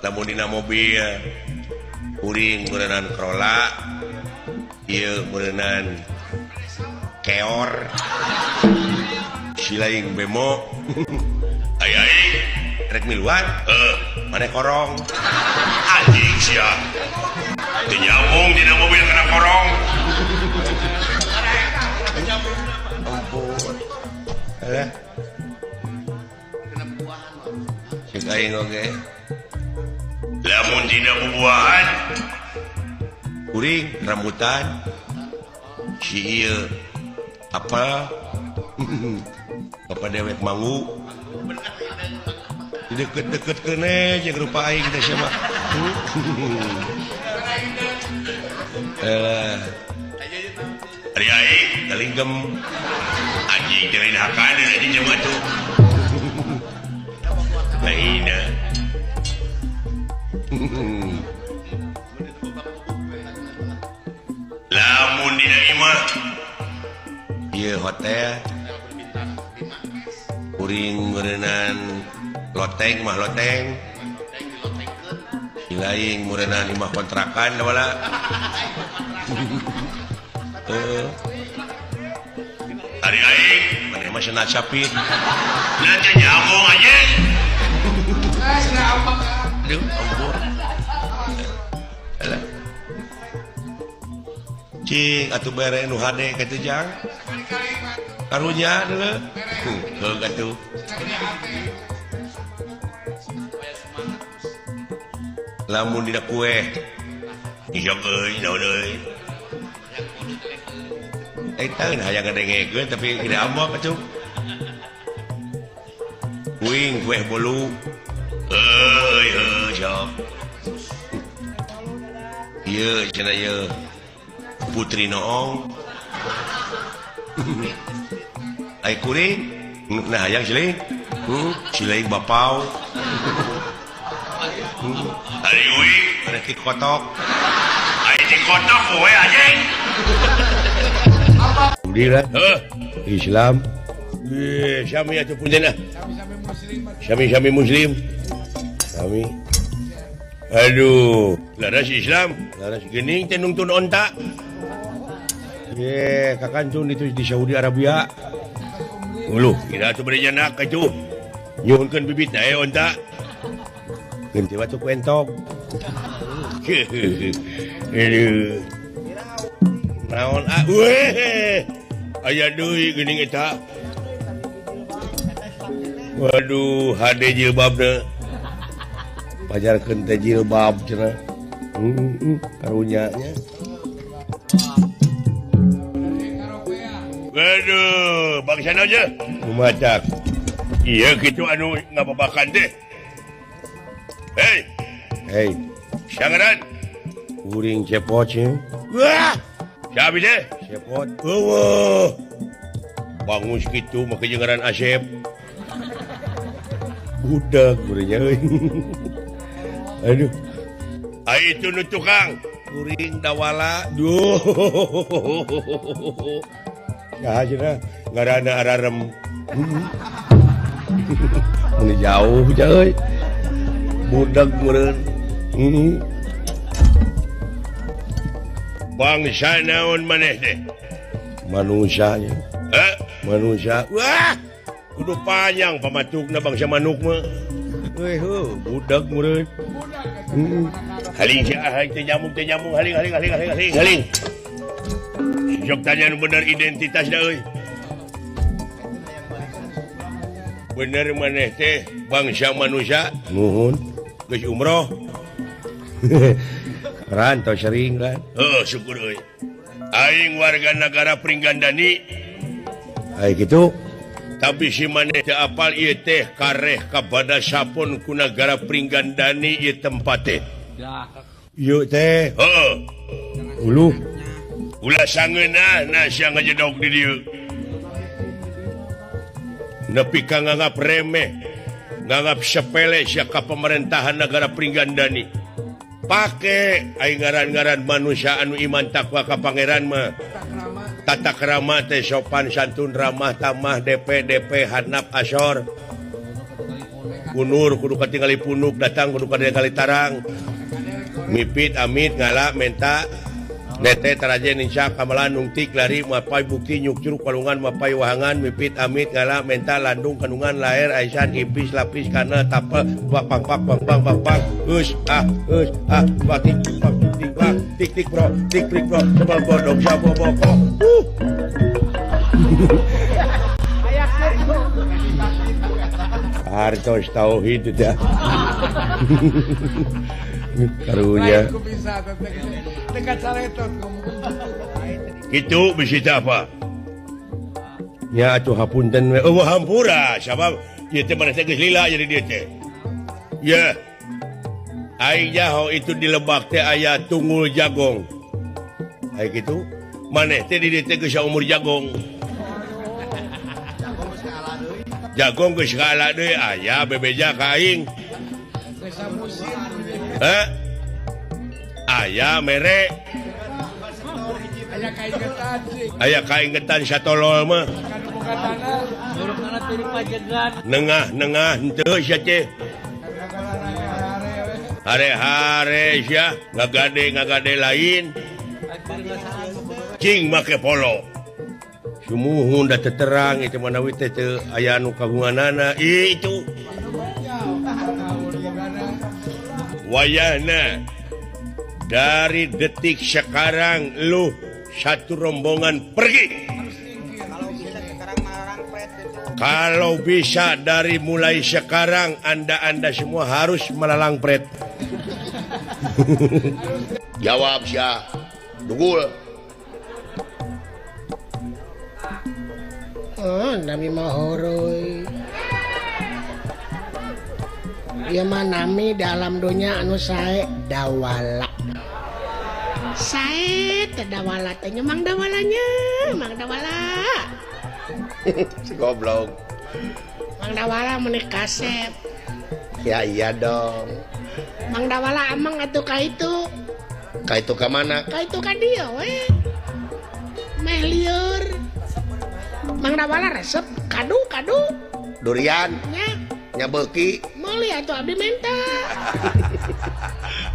Lamun dina mobil kuring meureunnan Corolla ieu meureunnan keor silaing bemo ai ai rek miluan heuh maneh korong anjing sia teu nyambung dina mobil kana korong ampun alah cek aing oge lamun dina bubuahan kuring rambutan si ieu apa bapak dewek mangu deket-deket kene jeung rupa aing teh sia mah ari aing galinggem anjing teh lain hakan anjing jelema tuh lainna lamun dina imah ieu hotel kuring meureunnan loteng mah loteng silaing meureunnan imah kontrakan wala heuh ari aing maneh mah cenah capit lah teh nyambung anjing aduh ampun alah cing atuh bere nu hade kitu jang karunya deuleu heuh atuh lamun dina kue isok euy naon euy eta hayang ngadengekeun tapi gede ambek atuh kuing kue bolu euy heuh sok ieu cenah ieu putri noong ai kuring nah hayang silaing silaing bapau ari uing ada ti kotok ai ti kotok we anjing alhamdulillah heuh Islam sami atuh punten ah sami-sami muslim sami aduh laras Islam laras geuning teh nungtun onta ye kakancun itu di Saudi Arabia uluh kira atuh bari nyanak atuh nyuhunkeun bibitna eh onta geun teh batu ku entok aduh naon ah weh aya deui geuning eta waduh hade jilbabna pajarkeun teh jilbab cenah karunya nya. Waduh, bangsa aja. Kumacak. Iya gitu anu ngababakan teh. Hei. Hei. Sangaran. Kuring cepot nya. Wah. Siapa teh? Cepot. Eueuh. Bangus kitu make jeung ngaran Asep. Budak beunya euy. Aduh. Ai itu nu tukang. Kuring dawala. Duh. Saha cenah ngaranna ararem. Mun jauh euy. Budak meureun. Bangsa naon maneh teh? Manusia nya. Heh, manusia. Wah, kudu panjang pamatukna bangsa manuk mah. Euy heuh, budak meureun. Haling sia teh nyamuk haling haling haling haling haling haling. Sok tanya nu bener identitas da euy. Bener maneh teh bangsa manusia? Nuhun. Geus umroh. Rantau sering kan. Heuh, syukur euy. Aing warga negara Pringgandani. Ai kitu. Tapi si maneh teu apal ieu teh kareh kabada sapun ku nagara Pringgandani ieu tempat teh. Ieu teh. Heuh. Uluh. Ulah sangeunah na sia ngajedog di dieu. Nepi ka nganggap remeh, nganggap sepele sia ka pemerintahan negara Pringgandani. Pake aing ngaran-ngaran manusia anu iman takwa ka pangeran mah. Tata krama teh sopan santun ramah tamah DP DP hanap asor. Kunur kudu katingali punuk datang kudu katingali tarang. Mipit amit ngala menta nete taraje ninca kamalan nungtik lari mapai bukti nyuk curug walungan mapai wahangan mipit amit ngala menta landung kandungan laer aisan ipis lapis kana tapel bak pang pak bang bang bang bang us ah batik pak tik bak tik tik bro tik tik bro sebal bodong sabo boko hartos tauhid dah. Karunya itu bisa apa ya atuh hapunten we eueuh hampura sabab ieu teh maneh teh geus lila jadi dieu teh ya aing jaho itu di lebak teh aya tunggul jagong aya kitu maneh teh di dieu teh geus umur jagong jagong geus kaala deui aya bebeja ka aing aya mere aya kaingetan satolol mah nengah-nengah henteu sia teh hare-hare sia ngagade-ngagade lain cing make polo sumuhun da teterang itu manawi teh teu aya anu kagunganana itu wayahna dari detik sekarang lu satu rombongan pergi. Kalau bisa dari mulai sekarang anda semua harus melalang pret. Jawab sia dugul. Oh, nami mahoroi. Ieu mah nami dalam dunya anu sae dawala. Sae teh dawala teh nya Mang Dawalanya, Mang Dawala. Si goblok. Mang Dawala meuni kasep. Ya iya dong. Mang Dawala amang atuh ka itu. Ka itu ka mana? Ka itu ka dieu we. Meh lieur. Mang Dawala resep kadu-kadu. Durian. Nya. Nya beuki. Meuli atuh abdi menta.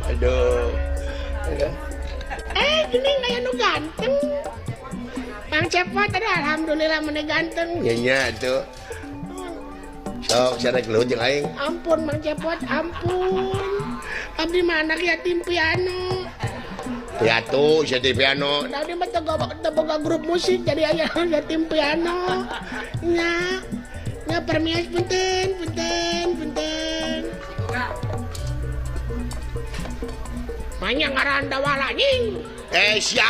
Aduh. Geuning aya nu ganteng. Mang Cepot aduh alhamdulillah meuni ganteng. Nya nya atuh. Sok sia rek luhut jeung aing. Ampun Mang Cepot, ampun. Abdi mah anak yatim piano. Piatu sia teh piano. Da abdi mah teu boga grup musik jadi aya yatim piano. Nya. Nya permios punten, punten, punten. Manya ngaran Dawala nying. Sia.